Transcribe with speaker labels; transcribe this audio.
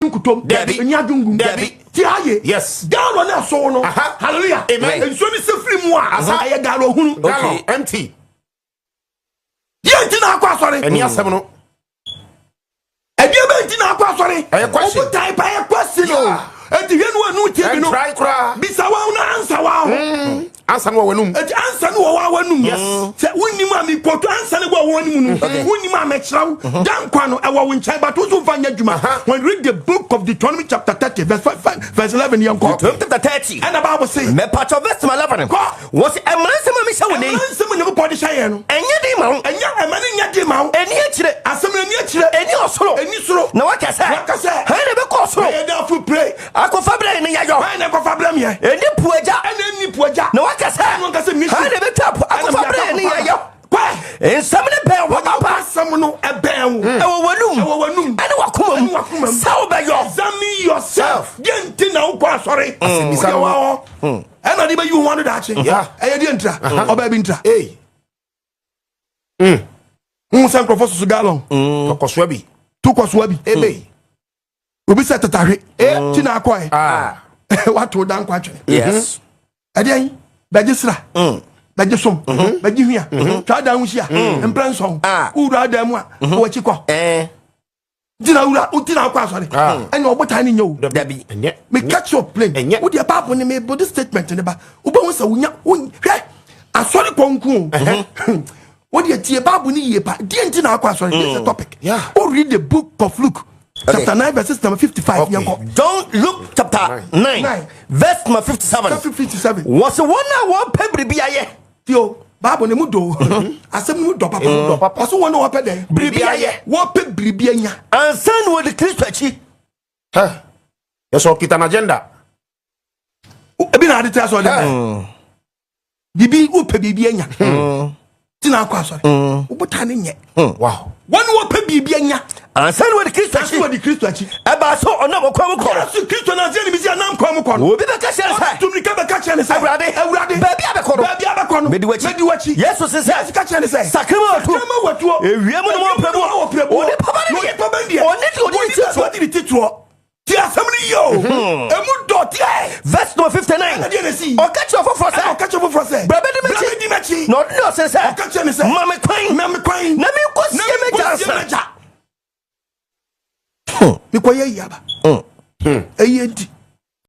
Speaker 1: Nkutom.
Speaker 2: Dabi.
Speaker 1: Ɛni adwongum.
Speaker 2: Dabi.
Speaker 1: Ti aye.
Speaker 2: Yes.
Speaker 1: Gallon na so no. Hallelujah.
Speaker 2: Amen.
Speaker 1: Nsuo ni sɛ firi mu a, ɛyɛ gallon hunu.
Speaker 2: Gallon empty.
Speaker 1: Yɛ nti na akɔ asɔre.
Speaker 2: Ɛni asɛm no.
Speaker 1: Ɛdeɛ bɛ nti na akɔ asɔre.
Speaker 2: Ɛyɛ question.
Speaker 1: Ɔmo type ɛyɛ question o. Eti hwɛ no anu tie bi no.
Speaker 2: Ɛntry koraa.
Speaker 1: Bisa wa na ansa wa ho.
Speaker 2: Ansa no wɔ w'anum.
Speaker 1: Eti ansa no wɔ wa w'anum. Sɛ wunnim a mikoto ansa no wɔ wɔn mu no. Wunnim a mɛkyerɛw. Dankwa no ɛwɔ wo nkyɛn, but woso nfa nyɛ adwuma. When you read the book of Deuteronomy chapter 30 verse 5, verse 11, yɛn kɔ.
Speaker 3: Deuteronomy chapter 30.
Speaker 1: Ɛna Bible say.
Speaker 3: Mɛpatɔ verse 11.
Speaker 1: Kɔ.
Speaker 3: Wɔ sɛ ɛmmara nsɛm a mehyɛ wo ne.
Speaker 1: Ɛmɛ nsɛm a Nyankopɔn de hyɛ yɛn no.
Speaker 3: Ɛnyɛ den ma wo.
Speaker 1: Ɛnyɛ ɛmɛ ne nyɛ den ma wo.
Speaker 3: Ɛni akyire.
Speaker 1: Asɛm no ani akyire.
Speaker 3: Ɛni ɔsoro.
Speaker 1: Ɛni soro.
Speaker 3: Na waka sɛ.
Speaker 1: Waka sɛ.
Speaker 3: Hɛn na ɛbɛkɔ ɔsoro.
Speaker 1: Ɛyɛ dɛ afo pray.
Speaker 3: Akɔfa berɛ ne yɛyɔ.
Speaker 1: Hɛn na ɛkɔfa brɛ miɛ.
Speaker 3: Ɛni pu agya.
Speaker 1: Ɛna ɛni pu agya.
Speaker 3: Na waka sɛ.
Speaker 1: Ɛna waka sɛ mission.
Speaker 3: Hɛn na ɛbɛtwa po akɔfa berɛ ne yɛyɔ.
Speaker 1: Kɔ.
Speaker 3: Nsɛm ne bɛn wɔ papa.
Speaker 1: Asɛm no ɛbɛn wo.
Speaker 3: Ɛwɔ w'anum.
Speaker 1: Ɛwɔ w'anum.
Speaker 3: Ɛne w'akoma
Speaker 1: Ɛne
Speaker 3: mu.
Speaker 1: w'akoma mu.
Speaker 3: Sɛ wobɛyɔ.
Speaker 1: Examine yourself. Deɛ nti na wokɔ asɔre.
Speaker 2: Asɛmmisa
Speaker 1: Wodeɛ
Speaker 2: no.
Speaker 1: wɔ hɔ. Ɛna de bɛyi wo ho ano daakye. Ɛyɛ deɛ ntira. Ɔbaa bi ntira.
Speaker 2: Ei.
Speaker 1: Wohu sɛ nkurɔfoɔ soso gallon.
Speaker 2: Tɔkɔsoa bi.
Speaker 1: To kɔsoa bi.
Speaker 2: Ebe.
Speaker 1: Obi sɛ tetahwe. Ti na akɔɛ.
Speaker 2: Ah.
Speaker 1: Wato da nkwa twene. Ɛdeɛn bɛgye sra. Bɛgye som. Bɛgye hwia. Twa dan ho hyia. Mprɛ 7. Wowura dan mu a, wɔakyi kɔ. Nti na wura nti na akɔ asɔre. Ɛna ɔbotan ne nyɛ o.
Speaker 3: Dabi.
Speaker 2: Ɛnyɛ.
Speaker 1: Me catch your plane.
Speaker 2: Ɛnyɛ.
Speaker 1: Wo deɛ Bible ne me body statement ne ba. Wobɛhu sɛ wonya hwɛ asɔre kɔnko o. Wo deɛ tie Bible ne yie pa. Deɛ nti na akɔ asɔre. This is the topic. O read the book of Luke chapter 9 verses number 55. Yɛnkɔ.
Speaker 3: John Luke chapter 9
Speaker 1: 9.
Speaker 3: verse number 57.
Speaker 1: Chapter 57.
Speaker 3: Wɔ sɛ wɔn a wɔpɛ biribi ayɛ.
Speaker 1: Tio, Bible ne mu do. Asɛm ne mu dɔ papa.
Speaker 2: Emu dɔ papa.
Speaker 1: Ɔso wɔn a wɔpɛ dɛ.
Speaker 3: Biribi ayɛ.
Speaker 1: Wɔpɛ biribi anya.
Speaker 3: Ansa na wɔde Kristo akyi.
Speaker 2: Hɛ. Yɛsɛ ɔkita n'agenda.
Speaker 1: Ebi na ade te asɔre dɛ. Biribi wopɛ biribi anya. Ti na akɔ asɔre. Wobotan ne nyɛ. Wɔn a wɔpɛ biribi anya.
Speaker 3: Ansa na wɔde Kristo
Speaker 1: Ansa
Speaker 3: akyi.
Speaker 1: wɔde Kristo akyi.
Speaker 3: Ɛbaa sɛ ɔnam ɔkwan mu kɔ no.
Speaker 1: Yesu Kristo na ase ne misi anam kwan mu kɔ no.
Speaker 3: Obi bɛka kyerɛ no sɛ.
Speaker 1: Tumika bɛka kyerɛ ne sɛ.
Speaker 3: Awurade.
Speaker 1: Awurade.
Speaker 3: Baabi a bɛkɔ no.
Speaker 1: Baabi a bɛkɔ no.
Speaker 3: Medi w'akyi.
Speaker 1: Medi w'akyi.
Speaker 3: Yesu se sɛ.
Speaker 1: Yesu ka kyerɛ ne sɛ.
Speaker 3: Sakrama watuo.
Speaker 1: Sakrama watuo.
Speaker 3: Ewiem no wɔ prɛbuo.
Speaker 1: Wɔ prɛbuo.
Speaker 3: Onipa ba ne deɛ.
Speaker 1: Onipa ba ne deɛ.
Speaker 3: Ɔne deɛ ɔde ne ti toɔ.
Speaker 1: Ɔde ne ti toɔ. Ti asɛm no yie o. Emu dɔ tiɛ.
Speaker 3: Verse number 59.
Speaker 1: Ɛna deɛ na si.
Speaker 3: Ɔka kyerɛ ɔfoforɔ
Speaker 1: Ɛna
Speaker 3: sɛ.
Speaker 1: ɔka kyerɛ foforɔ sɛ.
Speaker 3: Bra bɛdi m'akyi.
Speaker 1: Bra bɛdi m'akyi.
Speaker 3: Na ɔde ne ɔse sɛ.
Speaker 1: Ɔka kyerɛ ne sɛ.
Speaker 3: Ma me kwan.
Speaker 1: Ma me kwan.
Speaker 3: Na menkɔ
Speaker 1: Na
Speaker 3: sie
Speaker 1: menkɔ
Speaker 3: m'agya
Speaker 1: sie
Speaker 3: ansa.
Speaker 1: m'agya. Mekɔyɛ yi aba. Ɛyɛ nti.